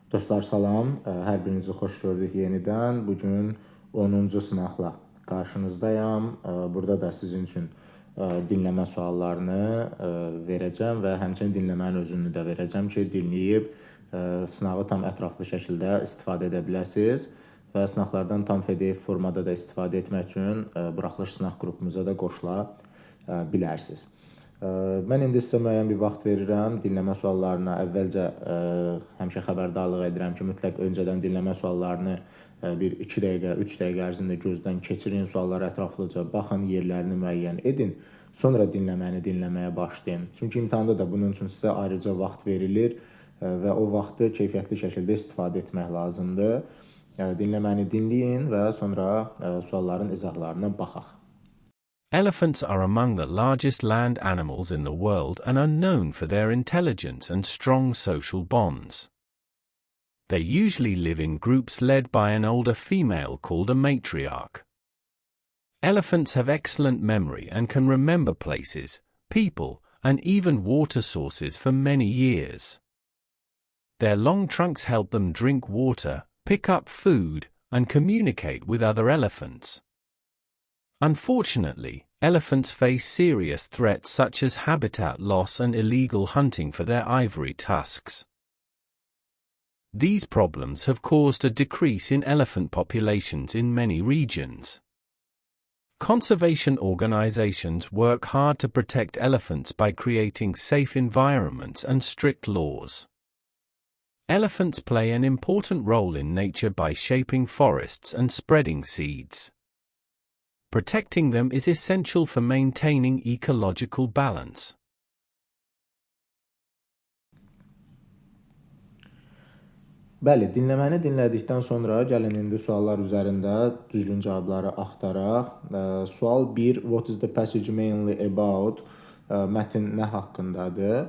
Dostlar salam, hər birinizi xoş gördük yenidən. Bu gün 10-cu sınaqla qarşınızdayam. Burada da sizin üçün dinləmə suallarını verəcəm və həmçinin dinləmənin özünü də verəcəm ki, dinləyib sınağı tam ətraflı şəkildə istifadə edə biləsiniz və sınaqlardan tam PDF formada da istifadə etmək üçün buraxılış sınaq qrupumuza da qoşula bilərsiniz. Mən indi sizə müəyyən bir vaxt verirəm. Dinləmə suallarına əvvəlcə həmişə xəbərdarlıq edirəm ki, mütləq öncədən dinləmə suallarını bir 2 dəqiqə, 3 dəqiqə ərzində gözdən keçirin, suallara ətraflıca baxın, yerlərini müəyyən edin. Sonra dinləməni dinləməyə başlayın. Çünki imtahanda da bunun üçün sizə ayrıca vaxt verilir və o vaxtı keyfiyyətli şəkildə istifadə etmək lazımdır. Dinləməni dinləyin və sonra sualların izahlarına baxaq. Elephants are among the largest land animals in the world and are known for their intelligence and strong social bonds. They usually live in groups led by an older female called a matriarch. Elephants have excellent memory and can remember places, people, and even water sources for many years. Their long trunks help them drink water, pick up food, and communicate with other elephants. Unfortunately, elephants face serious threats such as habitat loss and illegal hunting for their ivory tusks. These problems have caused a decrease in elephant populations in many regions. Conservation organizations work hard to protect elephants by creating safe environments and strict laws. Elephants play an important role in nature by shaping forests and spreading seeds. Protecting them is essential for maintaining ecological balance. Bəli, dinləməni dinlədikdən sonra gəlin indi suallar üzərində düzgün cavabları axtaraq. Sual 1, what is the passage mainly about? Mətn nə haqqındadır?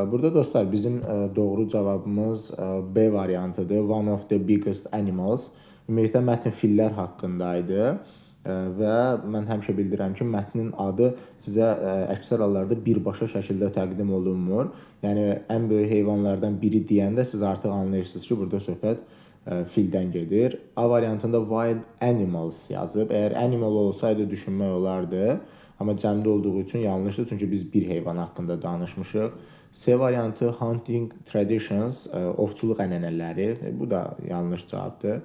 Burada dostlar bizim doğru cavabımız B variantıdır. One of the biggest animals. Ümumiyyətlə mətn fillər haqqındaydı. Və mən həmişə bildirəm ki, mətnin adı sizə əksər hallarda birbaşa şəkildə təqdim olunmur. Yəni ən böyük heyvanlardan biri deyəndə siz artıq anlayırsınız ki, burada söhbət fildən gedir. A variantında wild animals yazıb. Əgər animal olsaydı düşünmək olardı. Amma cəmdə olduğu üçün yanlışdır. Çünki biz bir heyvan haqqında danışmışıq. C variantı hunting traditions, ovçuluq ənənələri. Bu da yanlış cavabdır.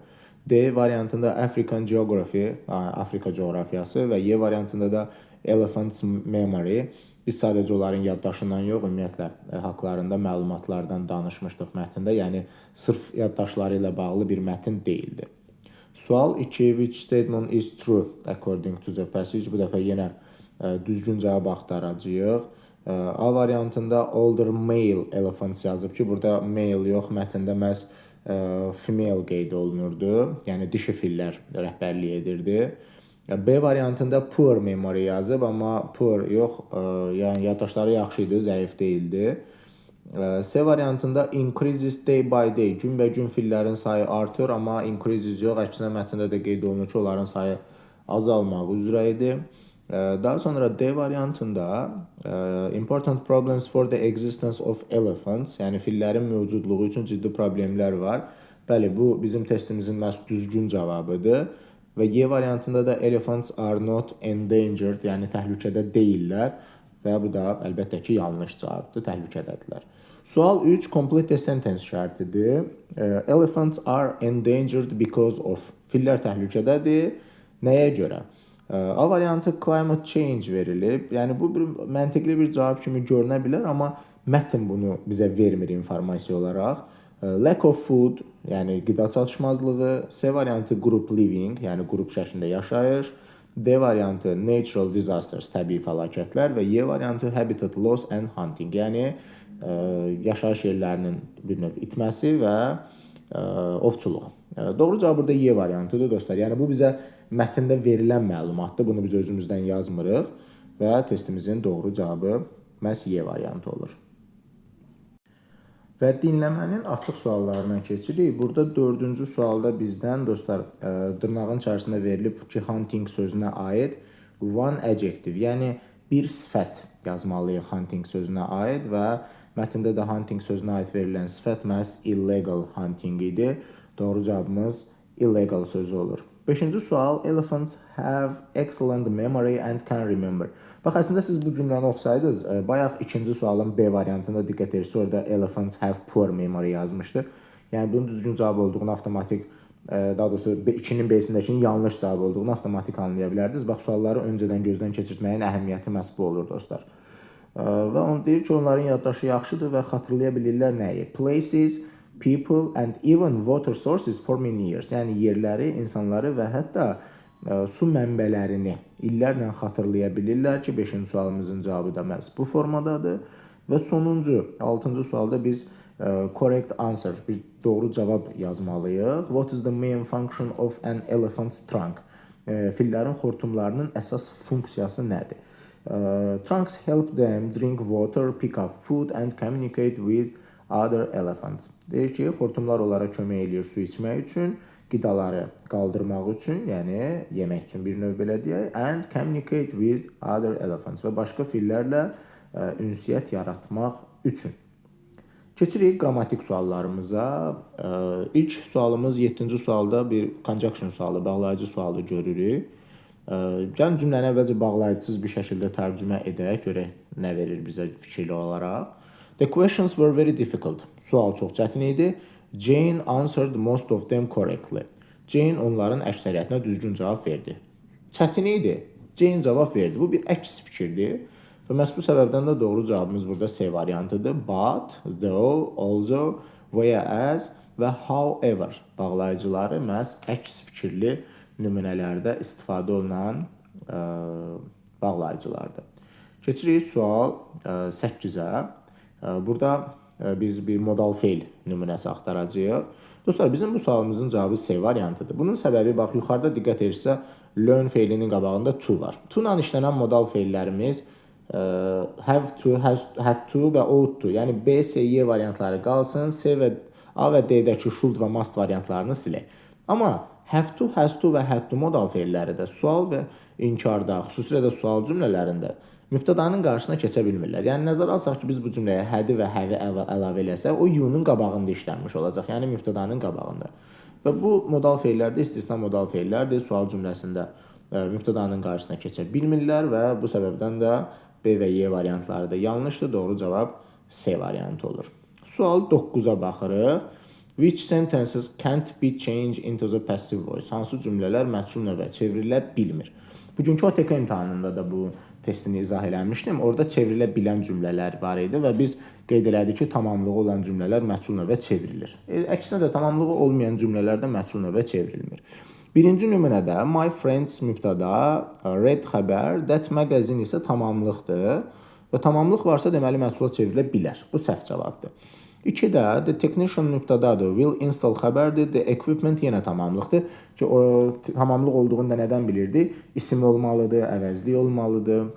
D variantında African Geography, Afrika coğrafiyası və Y variantında da Elephants Memory. Biz sadəcə onların yaddaşından yox, ümumiyyətlə haqlarında məlumatlardan danışmışdıq mətndə. Yəni sırf yaddaşları ilə bağlı bir mətn deyildi. Sual 2. Which statement is true according to the passage? Bu dəfə yenə düzgün cavab axtaracağıq. A variantında older male elephants yazıb ki, burada male yox, mətndə məhz female qeyd olunurdu. Yəni dişi fillər rəhbərlik edirdi. B variantında poor memory yazıb, amma poor yox, yəni yaddaşları yaxşı idi, zəif deyildi. C variantında increases day by day, günbəgün fillərin sayı artır, amma increases yox, əksinə mətndə də qeyd olunur ki, onların sayı azalmaq üzrə idi. Daha sonra D variantında important problems for the existence of elephants, yəni fillərin mövcudluğu üçün ciddi problemlər var. Bəli, bu bizim testimizin məhz düzgün cavabıdır. Və Y variantında da elephants are not endangered, yəni təhlükədə deyillər və bu da əlbəttə ki, yanlış cavabdır, təhlükədədirlər. Sual 3, complete the sentence şərtidir. Elephants are endangered because of. Fillər təhlükədədir. Nəyə görə? A variantı climate change verilib. Yəni bu bir məntiqli bir cavab kimi görünə bilər, amma mətn bunu bizə vermir informasiya olaraq. Lack of food, yəni qida çatışmazlığı, C variantı group living, yəni qrup şəklində yaşayış, D variantı natural disasters, təbii fəlakətlər və Y variantı habitat loss and hunting, yəni yaşayış yerlərinin bir növ itməsi və ovçuluq. Doğru cavab burada Y variantıdır dostlar. Yəni bu bizə mətndə verilən məlumatdır. Bunu biz özümüzdən yazmırıq və testimizin doğru cavabı məhz Y variantı olur. Və dinləmənin açıq suallarına keçirik. Burada dördüncü sualda bizdən dostlar dırnağın içərisində verilib ki, hunting sözünə aid one adjective, yəni bir sifət yazmalıyıq hunting sözünə aid və Mətndə də hunting sözünə aid verilən sifət məhz illegal hunting idi. Doğru cavabımız illegal sözü olur. Beşinci sual, elephants have excellent memory and can remember. Bax, əslində siz bu cümləni oxusaydınız, bayaq ikinci sualın B variantında diqqət edirsiniz, orada elephants have poor memory yazmışdı. Yəni bunun düzgün cavab olduğunu avtomatik, daha doğrusu 2-nin B-sindəkinin yanlış cavab olduğunu avtomatik anlaya bilərdiniz. Bax, sualları öncədən gözdən keçirtməyin əhəmiyyəti məhz bu olur, dostlar. Və onu deyir ki, onların yaddaşı yaxşıdır və xatırlaya bilirlər nəyi? Places, people and even water sources for many years. Yəni yerləri, insanları və hətta su mənbələrini illərlə xatırlaya bilirlər ki, 5-ci sualımızın cavabı da məhz bu formadadır. Və sonuncu, 6-cı sualda biz correct answer, bir doğru cavab yazmalıyıq. What is the main function of an elephant's trunk? Fillərin xortumlarının əsas funksiyası nədir? Trunks help them drink water, pick up food and communicate with other elephants. Deyir ki, xortumlar onlara kömək eləyir su içmək üçün, qidaları qaldırmaq üçün, yəni yemək üçün bir növ belə deyək, and communicate with other elephants və başqa fillərlə ünsiyyət yaratmaq üçün. Keçirik qrammatik suallarımıza. İlk sualımız 7-ci sualda bir conjunction sualı, bağlayıcı sualı görürük. Gəlin cümləni əvvəlcə bağlayıcısız bir şəkildə tərcümə edək, görək nə verir bizə fikirli olaraq. The questions were very difficult. Sual çox çətin idi. Jane answered most of them correctly. Jane onların əksəriyyətinə düzgün cavab verdi. Çətin idi. Jane cavab verdi. Bu bir əks fikirdir. Və məhz bu səbəbdən də doğru cavabımız burada C variantıdır. But, though, although, whereas və however bağlayıcıları məhz əks fikirli nümunələrdə istifadə olunan bağlayıcılardır. Keçirik sual 8-ə. Burada biz bir modal feil nümunəsi axtaracağıq. Dostlar, bizim bu sualımızın cavabı C variantıdır. Bunun səbəbi, bax, yuxarıda diqqət edirsə, learn feilinin qabağında to var. To ilə işlənən modal feillərimiz have to, has, had to və ought to. Yəni B, C, Y variantları qalsın. C və A və D-dəki should və must variantlarını silək. Amma have to, has to və had to modal feilləri də sual və inkarda, xüsusilə də sual cümlələrində mübtədanın qarşısına keçə bilmirlər. Yəni nəzərə alsaq ki, biz bu cümləyə had-i və have-i əlavə eləsək, o you-nun qabağında işlənmiş olacaq. Yəni mübtədanın qabağında. Və bu modal feillər də istisna modal feillərdir. Sual cümləsində mübtədanın qarşısına keçə bilmirlər və bu səbəbdən də B və Y variantları da yanlışdır. Doğru cavab C variantı olur. Sual 9-a baxırıq. Which sentences can't be changed into the passive voice? Hansı cümlələr məchul növə çevrilə bilmir? Bugünkü OTK imtahanında da bu testini izah eləmişdim. Orada çevrilə bilən cümlələr var idi və biz qeyd elədik ki, tamamlığı olan cümlələr məchul növə çevrilir. Əksinə də tamamlığı olmayan cümlələr də məchul növə çevrilmir. Birinci nümunədə my friends mübtəda, read xəbər, that magazine isə tamamlıqdır. Və tamamlıq varsa, deməli məchula çevrilə bilər. Bu səhv cavabdır. 2-də the technician mübtədadır, will install xəbərdir, the equipment yenə tamamlıqdır. Ki o tamamlıq olduğunu da nədən bilirdik? İsim olmalıdır, əvəzlik olmalıdır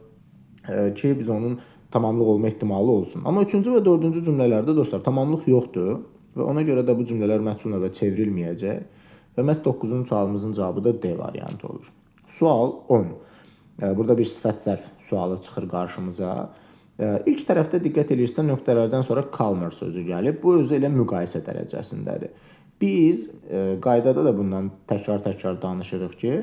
ki, biz onun tamamlıq olma ehtimalı olsun. Amma üçüncü və dördüncü cümlələrdə dostlar tamamlıq yoxdur və ona görə də bu cümlələr məchul növə çevrilməyəcək. Və məhz 9-cu sualımızın cavabı da D variantı olur. Sual 10. Burada bir sifət zərf sualı çıxır qarşımıza. İlk tərəfdə diqqət eləyirsə nöqtələrdən sonra calmer sözü gəlib. Bu özü elə müqayisə dərəcəsindədir. Biz qaydada da bundan təkrar-təkrar danışırıq ki,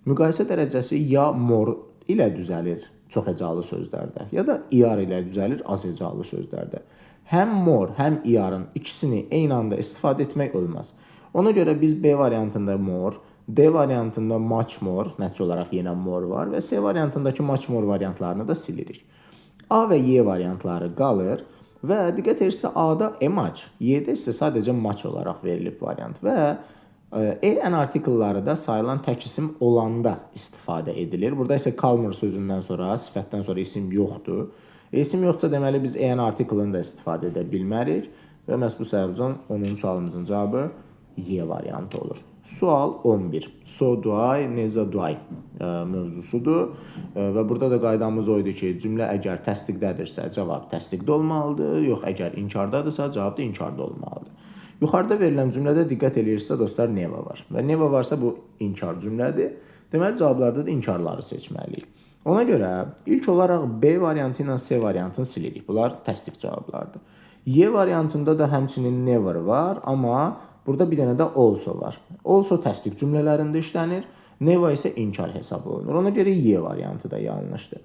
müqayisə dərəcəsi ya more ilə düzəlir çox hecalı sözlərdə, ya da er ilə düzəlir az hecalı sözlərdə. Həm more, həm er-ın ikisini eyni anda istifadə etmək olmaz. Ona görə biz B variantında more, D variantında much more, nəticə olaraq yenə more var və C variantındakı much more variantlarını da silirik. A və Y variantları qalır və diqqət edirsə A-da a much, Y-də isə sadəcə much olaraq verilib variant və a an artikelləri da sayılan tək isim olanda istifadə edilir. Burada isə calmer sözündən sonra, sifətdən sonra isim yoxdur. İsim yoxsa deməli biz a an artikelini də istifadə edə bilmərik və məhz bu səbəbdən 10-cu sualımızın cavabı Y variantı olur. Sual 11. So do I, neither do I mövzusudur. Və burada da qaydamız o idi ki, cümlə əgər təsdiqdədirsə, cavab təsdiqdə olmalıdır. Yox, əgər inkardadırsa, cavab da inkarda olmalıdır. Yuxarıda verilən cümlədə diqqət eləyirsə, dostlar, never var. Və never varsa bu inkar cümlədir. Deməli, cavablarda da inkarları seçməliyik. Ona görə ilk olaraq B variantı ilə C variantını silirik. Bunlar təsdiq cavablardır. Y variantında da həmçinin never var, amma burada bir dənə də also var. Also təsdiq cümlələrində işlənir, never isə inkar hesab olunur. Ona görə Y variantı da yanlışdır.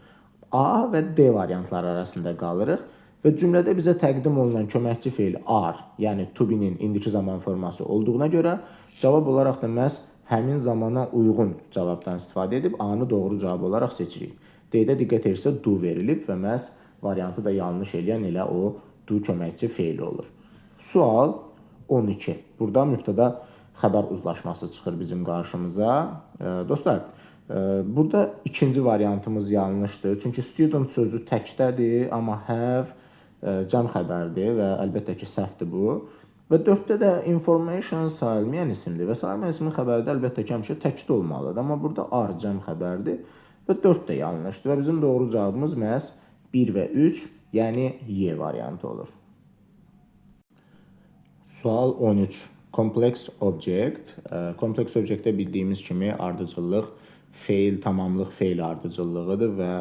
A və D variantları arasında qalırıq və cümlədə bizə təqdim olunan köməkçi feil are, yəni to be-nin indiki zaman forması olduğuna görə cavab olaraq da məhz həmin zamana uyğun cavabdan istifadə edib A-nı doğru cavab olaraq seçirik. D-də diqqət edirsə do verilib və məhz variantı da yanlış eləyən elə o do köməkçi feili olur. Sual 12. Burada mübtəda xəbər uzlaşması çıxır bizim qarşımıza. Dostlar, burada ikinci variantımız yanlışdır. Çünki student sözü təkdədir, amma have cəm xəbərdir və əlbəttə ki, səhvdir bu. Və dörddə də information sayılmayan isimdir və sayılmayan ismin xəbəri də əlbəttə ki, həmişə təkdə olmalıdır. Amma burada are cəm xəbərdir və 4 də yanlışdır və bizim doğru cavabımız məhz 1 və 3, yəni Y variantı olur. Sual 13. Complex object. Complex objektdə bildiyimiz kimi ardıcıllıq feil, tamamlıq feil ardıcıllığıdır və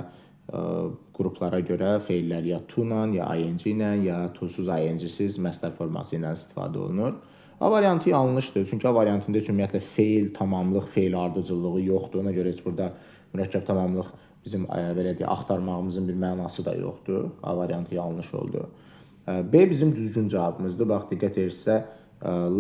qruplara görə feillər ya to-la, ya ing ilə, ya to-suz ing-siz məstər forması ilə istifadə olunur. A variantı yanlışdır. Çünki A variantında heç ümumiyyətlə feil, tamamlıq, feil ardıcıllığı yoxdur. Ona görə heç burada mürəkkəb tamamlıq bizim belə deyək, axtarmağımızın bir mənası da yoxdur. A variantı yanlış oldu. B bizim düzgün cavabımızdır. Bax, diqqət edirsə,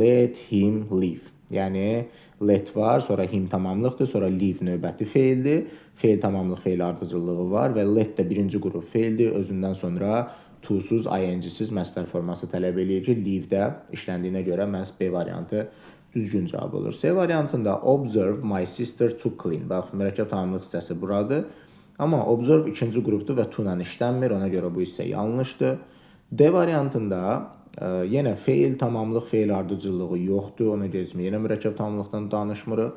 let him leave. Yəni let var, sonra him tamamlıqdır, sonra leave növbəti feildir. Feil tamamlıq, feil ardıcıllığı var və let də birinci qrup feildir. Özündən sonra to-suz, ing-siz məstər forması tələb eləyir ki, leave-də işləndiyinə görə məhz B variantı düzgün cavab olur. C variantında observe my sister to clean. Bax, mürəkkəb tamamlıq hissəsi buradır. Amma observe ikinci qrupdur və to ilə işlənmir. Ona görə bu hissə yanlışdır. D variantında yenə feil, tamamlıq, feil ardıcıllığı yoxdur. Ona görə yenə mürəkkəb tamamlıqdan danışmırıq.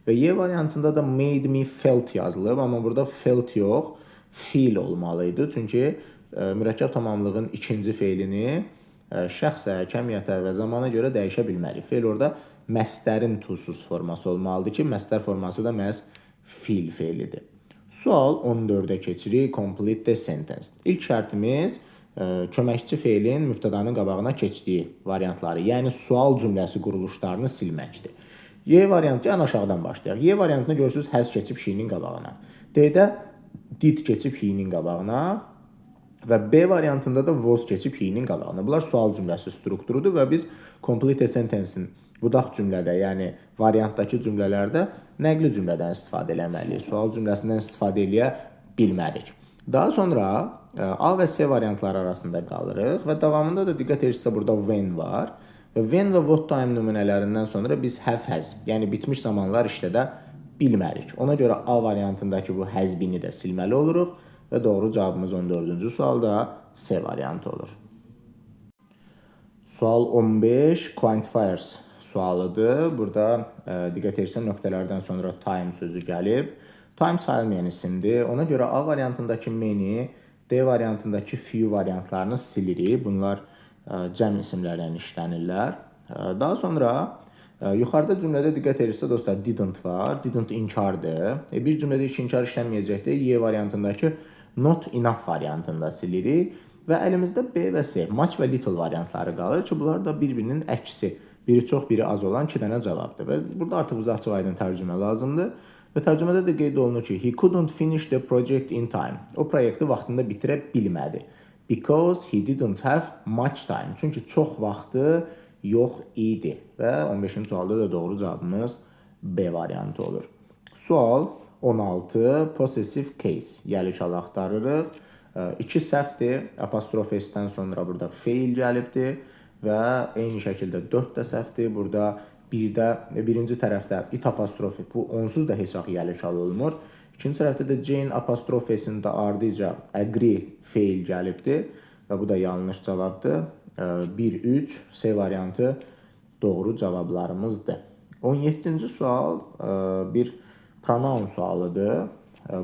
Və Y variantında da made me felt yazılıb, amma burada felt yox, feel olmalı idi. Çünki mürəkkəb tamamlığın ikinci feilini şəxsə, kəmiyyətə və zamana görə dəyişə bilmərik. Feil orada məstərin to-suz forması olmalıdır ki, məstər forması da məhz feel feilidir. Sual 14-ə keçirik. Complete the sentence. İlk şərtimiz köməkçi feilin mübtədanın qabağına keçdiyi variantları, yəni sual cümləsi quruluşlarını silməkdir. Y variantı, ən aşağıdan başlayaq. Y variantını görürsünüz, has keçib she-nin qabağına. D-də did keçib he-nin qabağına və B variantında da was keçib he-nin qabağına. Bunlar sual cümləsi strukturudur və biz complete sentence-in budaq cümlədə, yəni variantdakı cümlələrdə nəqli cümlədən istifadə eləməliyik. Sual cümləsindən istifadə eləyə bilmərik. Daha sonra A və C variantları arasında qalırıq və davamında da diqqət edirsinizsə burada when var. Və when və what time nümunələrindən sonra biz have has, yəni bitmiş zamanlar işlədə bilmərik. Ona görə A variantındakı bu has been-i də silməli oluruq və doğru cavabımız 14-cü sualda C variantı olur. Sual 15 quantifiers sualıdır. Burada diqqət edirsən nöqtələrdən sonra time sözü gəlib. Time sayılmayan isimdir. Ona görə A variantındakı many, D variantındakı few variantlarını silirik. Bunlar cəm isimlərlə işlənirlər. Daha sonra yuxarıda cümlədə diqqət edirsə dostlar didn't var. Didn't inkardır. Bir cümlədə heç inkar işlənməyəcəkdir. Y variantındakı not enough variantında silirik və əlimizdə B və C, much və little variantları qalır ki, bunlar da bir-birinin əksi. Biri çox, biri az olan iki dənə cavabdır. Və burada artıq bizə açıq-aydın tərcümə lazımdır. Və tərcümədə də qeyd olunur ki, he couldn't finish the project in time. O proyekti vaxtında bitirə bilmədi. Because he didn't have much time. Çünki çox vaxtı yox idi. Və 15-ci sualda da doğru cavabımız B variantı olur. Sual 16. Possessive case. Yəlik hal axtarırıq. İki səhvdir. Apostrof S-dən sonra burada feil gəlibdir və eyni şəkildə 4 də səhvdir. Burada birdə birinci tərəfdə it apostrofi bu onsuz da heç vaxt yəlik hal olmur. İkinci tərəfdə də Jane apostrof S-ində ardıca agree feil gəlibdir və bu da yanlış cavabdır. 1 3 C variantı doğru cavablarımızdır. 17-ci sual bir pronoun sualıdır.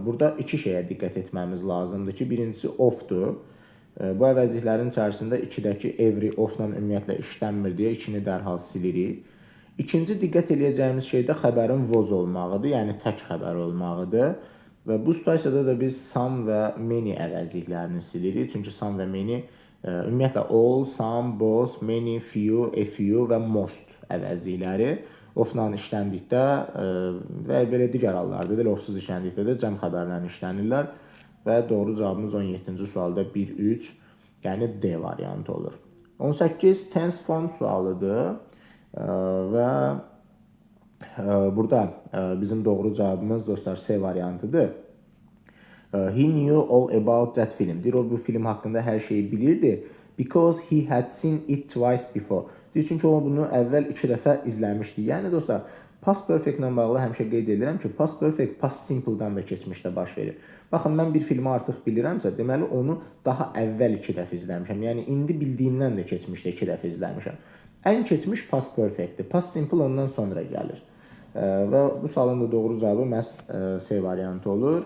Burada iki şeyə diqqət etməmiz lazımdır ki, birincisi of-dur. Bu əvəzliklərin içərisində 2-dəki every of-la ümumiyyətlə işlənmir deyə 2-ni dərhal silirik. İkinci diqqət eləyəcəyimiz şey də xəbərin was olmağıdır, yəni tək xəbər olmağıdır. Və bu situasiyada da biz some və many əvəzliklərini silirik. Çünki some və many Ümumiyyətlə all, some, both, many, few, a few və most əvəzlikləri of-la işləndikdə və belə digər hallarda da of-suz işləndikdə də cəm xəbərlə işlənirlər və doğru cavabımız 17-ci sualda 1, 3, yəni D variantı olur. 18 tense form sualıdır və burada bizim doğru cavabımız dostlar C variantıdır. He knew all about that film. Deyir, o bu film haqqında hər şeyi bilirdi. Because he had seen it twice before. Deyir, çünki o bunu əvvəl 2 dəfə izləmişdi. Yəni dostlar, past perfect ilə bağlı həmişə qeyd edirəm ki, past perfect past simple-dan da keçmişdə baş verir. Baxın, mən bir filmi artıq bilirəmsə, deməli onu daha əvvəl 2 dəfə izləmişəm. Yəni indi bildiyimdən də keçmişdə 2 dəfə izləmişəm. Ən keçmiş past perfectdir. Past simple ondan sonra gəlir. Və bu sualın da doğru cavabı məhz C variantı olur.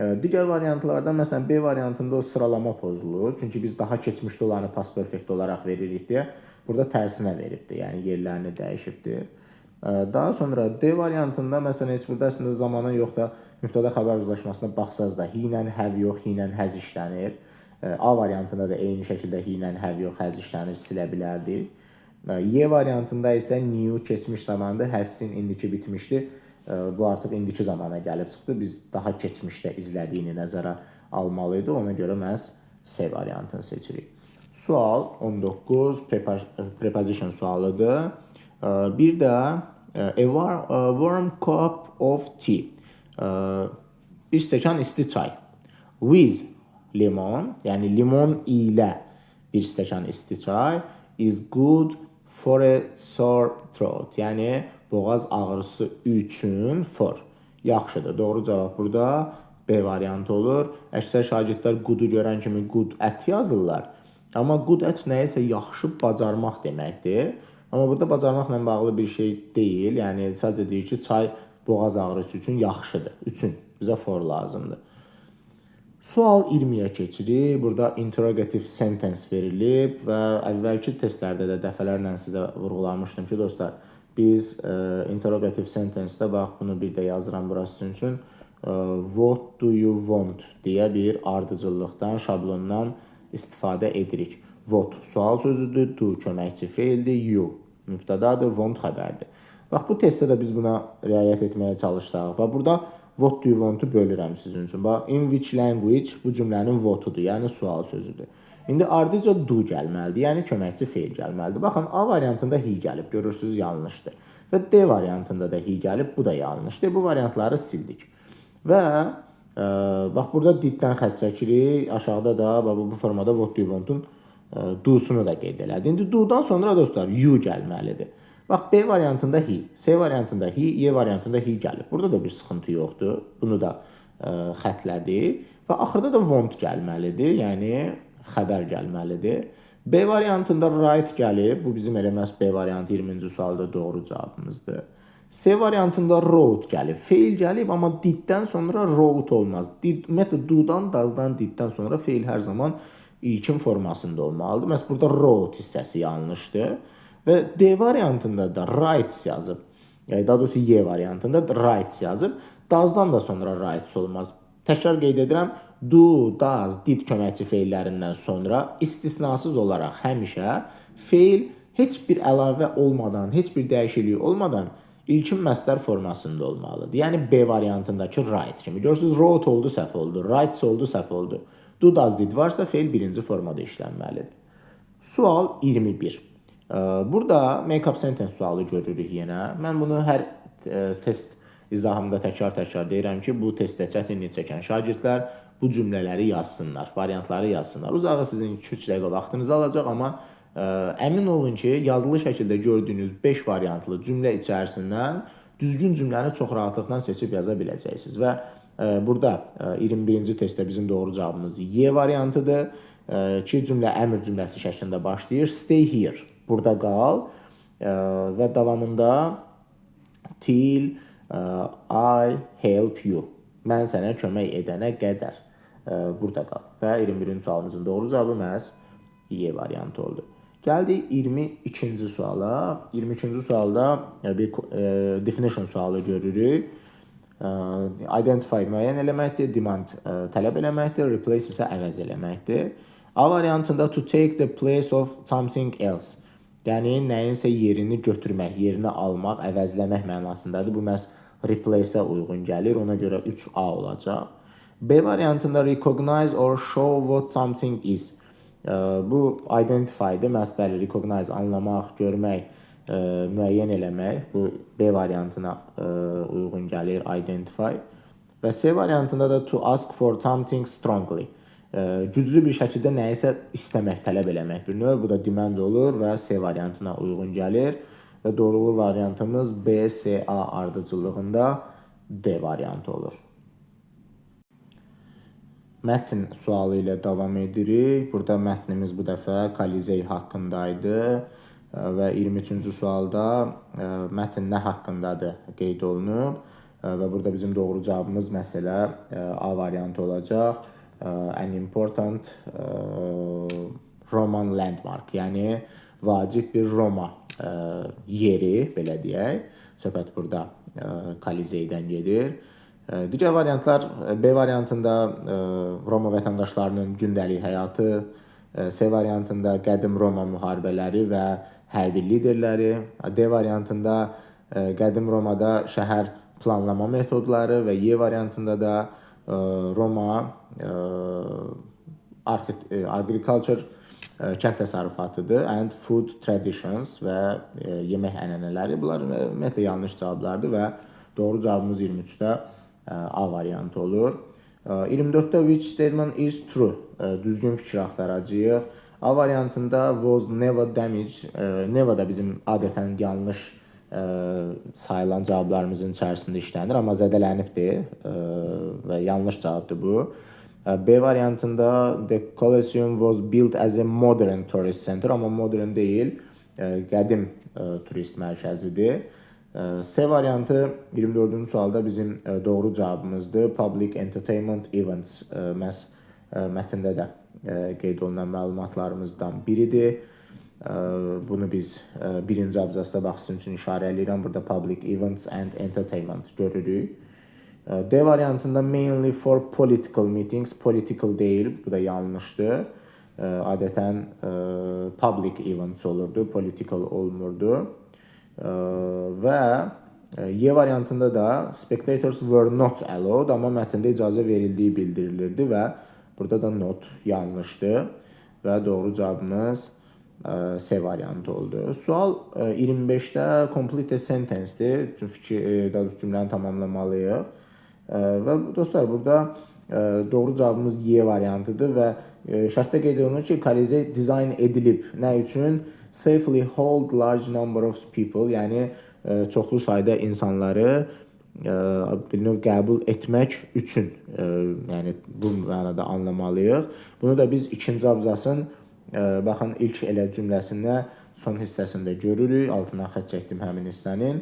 Digər variantlarda, məsələn B variantında o sıralama pozulur. Çünki biz daha keçmişdə olanı past perfect olaraq veririk deyə burada tərsinə veribdir. Yəni yerlərini dəyişibdir. Daha sonra D variantında məsələn heç burada əslində zamana yox da mübtəda xəbər uzlaşmasına baxsaz da he ilə have yox, he ilə has işlənir. A variantında da eyni şəkildə he ilə have yox, has işlənir, silə bilərdik. Y variantında isə knew keçmiş zamandır, has seen indiki bitmişdi. Bu artıq indiki zamana gəlib çıxdı. Biz daha keçmişdə izlədiyini nəzərə almalıydıq. Ona görə məhz C variantını seçirik. Sual 19 preposition sualıdır. Bir də a warm cup of tea. Bir stəkan isti çay. With limon, yəni limon ilə bir stəkan isti çay is good for a sore throat. Yəni boğaz ağrısı üçün for. Yaxşıdır. Doğru cavab burada B variantı olur. Əksər şagirdlər good-u görən kimi good at yazırlar. Amma good at nəyisə yaxşı bacarmaq deməkdir. Amma burada bacarmaqla bağlı bir şey deyil. Yəni sadəcə deyir ki, çay boğaz ağrısı üçün yaxşıdır. Üçün bizə for lazımdır. Sual 20-yə keçirik. Burada interrogative sentence verilib və əvvəlki testlərdə də dəfələrlə sizə vurğulamışdım ki, dostlar, biz interrogative sentence-də bax bunu bir də yazıram burası sizin üçün. What do you want deyə bir ardıcıllıqdan, şablondan istifadə edirik. What sual sözüdür, do köməkçi feildir, you mübtədadır, want xəbərdir. Bax bu testdə də biz buna riayət etməyə çalışdıq. Bax burada what do you want-u bölürəm sizin üçün. Bax in which language bu cümlənin what-udur, yəni sual sözüdür. İndi ardıca do gəlməlidir, yəni köməkçi feil gəlməlidir. Baxın A variantında he gəlib, görürsünüz yanlışdır. Və D variantında da he gəlib, bu da yanlışdır. Bu variantları sildik. Və bax burada did-dən xətt çəkirik. Aşağıda da bax bu formada what do you want-un do-sunu da qeyd elədi. İndi do-dan sonra dostlar you gəlməlidir. Bax B variantında he, C variantında he, Y variantında he gəlib. Burada da bir sıxıntı yoxdur. Bunu da xətlədi. Və axırda da want gəlməlidir. Yəni xəbər gəlməlidir. B variantında write gəlib. Bu bizim elə məhz B variantı 20-ci sualda doğru cavabımızdır. C variantında wrote gəlib. Feil gəlib, amma did-dən sonra wrote olmaz. Did, ümumiyyətlə do-dan, does-dan, did-dən sonra feil hər zaman ilkin formasında olmalıdır. Məhz burada wrote hissəsi yanlışdır. Və D variantında da writes yazıb. Yəni daha doğrusu Y variantında da writes yazıb. Does-dan da sonra writes olmaz. Təkrar qeyd edirəm. Do, does, did köməkçi feillərindən sonra istisnasız olaraq həmişə feil heç bir əlavə olmadan, heç bir dəyişiklik olmadan ilkin məstər formasında olmalıdır. Yəni B variantındakı write kimi. Görürsünüz, wrote oldu, səhv oldu. Writes oldu, səhv oldu. Do, does, did varsa feil birinci formada işlənməlidir. Sual 21. Burada make up sentence sualı görürük yenə. Mən bunu hər test izahımda təkrar-təkrar deyirəm ki, bu testdə çətinlik çəkən şagirdlər bu cümlələri yazsınlar, variantları yazsınlar. Uzağı sizin 2-3 dəqiqə vaxtınızı alacaq, amma əmin olun ki, yazılı şəkildə gördüyünüz 5 variantlı cümlə içərisindən düzgün cümləni çox rahatlıqla seçib yaza biləcəksiniz. Və burada 21-ci testdə bizim doğru cavabımız Y variantıdır ki, cümlə əmr cümləsi şəklində başlayır. Stay here, burada qal və davamında till I help you. Mən sənə kömək edənə qədər burada qal. Və 21-ci sualımızın doğru cavabı məhz Y variantı oldu. Gəldik 22-ci suala. 22-ci sualda bir definition sualı görürük. Identify müəyyən eləməkdir, demand tələb eləməkdir, replace isə əvəz eləməkdir. A variantında to take the place of something else. Yəni nəyinsə yerini götürmək, yerini almaq, əvəzləmək mənasındadır. Bu məhz replace-ə uyğun gəlir. Ona görə 3A olacaq. B variantında recognize or show what something is. Bu identify-dır. Məhz bəli, recognize anlamaq, görmək, müəyyən eləmək. Bu B variantına uyğun gəlir identify. Və C variantında da to ask for something strongly. Güclü bir şəkildə nəyisə istəmək, tələb eləmək bir növ. Bu da demand olur və C variantına uyğun gəlir. Və doğru variantımız B, C, A ardıcıllığında D variantı olur. Mətn sualı ilə davam edirik. Burada mətnimiz bu dəfə Kolizey haqqındaydı və 23-cü sualda mətn nə haqqındadır qeyd olunub və burada bizim doğru cavabımız məsələ A variantı olacaq. An important Roman landmark, yəni vacib bir Roma yeri, belə deyək. Söhbət burada Kolizeydən gedir. Digər variantlar B variantında Roma vətəndaşlarının gündəlik həyatı, C variantında qədim Roma müharibələri və hərbi liderləri, D variantında qədim Romada şəhər planlama metodları və Y variantında da Roma agriculture kənd təsərrüfatıdır and food traditions və yemək ənənələri. Bunlar ümumiyyətlə yanlış cavablardır və doğru cavabımız 23-də A variantı olur. 24-də which statement is true? Düzgün fikir axtaracağıq. A variantında was never damaged. Never da bizim adətən yanlış sayılan cavablarımızın içərisində işlənir, amma zədələnibdir və yanlış cavabdır bu. B variantında the Colosseum was built as a modern tourist center, amma modern deyil, qədim turist mərkəzidir. C variantı 24-cü sualda bizim doğru cavabımızdır. Public entertainment events məhz mətndə də qeyd olunan məlumatlarımızdan biridir. Bunu biz birinci abzasda bax sizin üçün işarə eləyirəm. Burada public events and entertainment görürük. D variantında mainly for political meetings, political deyil, bu da yanlışdır. Adətən public events olurdu, political olmurdu. Və Y variantında da spectators were not allowed, amma mətndə icazə verildiyi bildirilirdi və burada da not yanlışdır və doğru cavabımız C variantı oldu. Sual 25-də complete a sentence-dir. Fikir, daha doğrusu cümləni tamamlamalıyıq. Və dostlar, burada doğru cavabımız Y variantıdır və şərtdə qeyd olunur ki, Kolizey dizayn edilib. Nə üçün? Safely hold large number of people, yəni çoxlu sayda insanları bir növ qəbul etmək üçün, yəni bu mənada anlamalıyıq. Bunu da biz ikinci abzasın baxın ilk elə cümləsində son hissəsində görürük. Altından xətt çəkdim həmin hissənin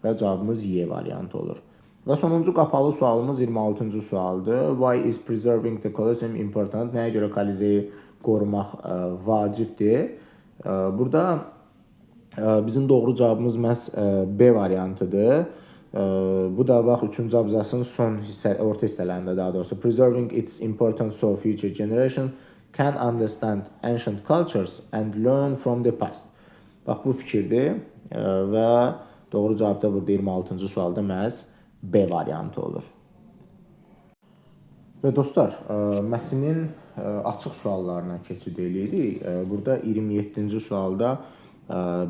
və cavabımız Y variantı olur. Və sonuncu qapalı sualımız 26-cı sualdır. Why is preserving the Colosseum important? Nəyə görə Kolizeyi qorumaq vacibdir? Burada bizim doğru cavabımız məhz B variantıdır. Bu da bax 3-cü abzasın son hissə, orta hissələrində daha doğrusu preserving its importance so future generation can understand ancient cultures and learn from the past. Bax bu fikirdir və doğru cavab da burada 26-cı sualda məhz B variantı olur. Və dostlar, mətnin açıq suallarına keçid eləyirik. Burada 27-ci sualda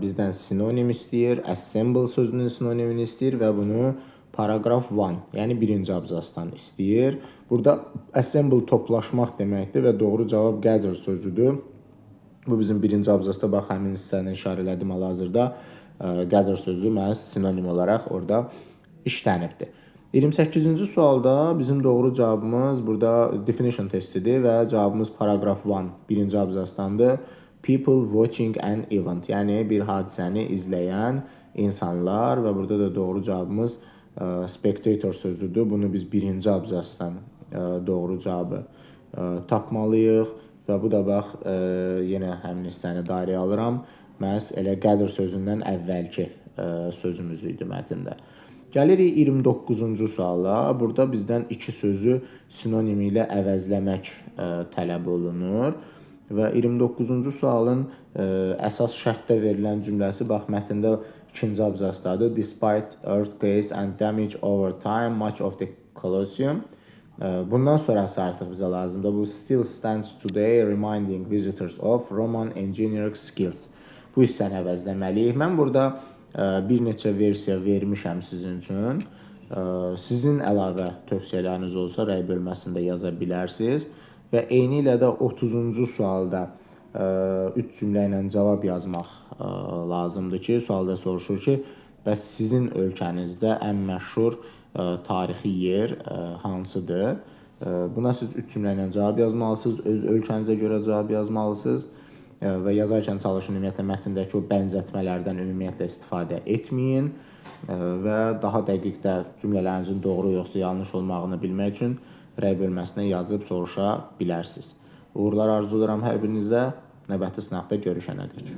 bizdən sinonim istəyir, assemble sözünün sinonimini istəyir və bunu paragraf 1, yəni birinci abzasdan istəyir. Burada assemble toplaşmaq deməkdir və doğru cavab gather sözüdür. Bu bizim birinci abzasda bax həmin hissəni işarə elədim hal-hazırda. Gather sözü məhz sinonim olaraq orada işlənibdir. 28-ci sualda bizim doğru cavabımız burada definition testidir və cavabımız paragraf 1, birinci abzasdandır. People watching an event, yəni bir hadisəni izləyən insanlar və burada da doğru cavabımız spectator sözüdür. Bunu biz birinci abzasdan doğru cavabı tapmalıyıq və bu da bax yenə həmin hissəni dairəyə alıram. Məhz elə gather sözündən əvvəlki sözümüz idi mətndə. Gəlirik 29-cu suala. Burada bizdən iki sözü sinonim ilə əvəzləmək tələb olunur. Və 29-cu sualın əsas şərtdə verilən cümləsi bax mətndə ikinci abzasdadır. Despite earthquakes and damage over time, much of the Colosseum. Bundan sonrası artıq bizə lazımdır. Bu still stands today reminding visitors of Roman engineering skills. Bu hissəni əvəzləməliyik. Mən burada bir neçə versiya vermişəm sizin üçün. Sizin əlavə tövsiyələriniz olsa rəy bölməsində yaza bilərsiniz. Və eyni ilə də 30-cu sualda 3 cümlə ilə cavab yazmaq lazımdır ki, sualda soruşur ki, bəs sizin ölkənizdə ən məşhur tarixi yer hansıdır? Buna siz 3 cümlə ilə cavab yazmalısınız, öz ölkənizə görə cavab yazmalısınız və yazarkən çalışın ümumiyyətlə mətndəki o bənzətmələrdən ümumiyyətlə istifadə etməyin və daha dəqiq də cümlələrinizin doğru yoxsa yanlış olmağını bilmək üçün rəy bölməsinə yazıb soruşa bilərsiniz. Uğurlar arzulayıram hər birinizə. Növbəti sınaqda görüşənədək.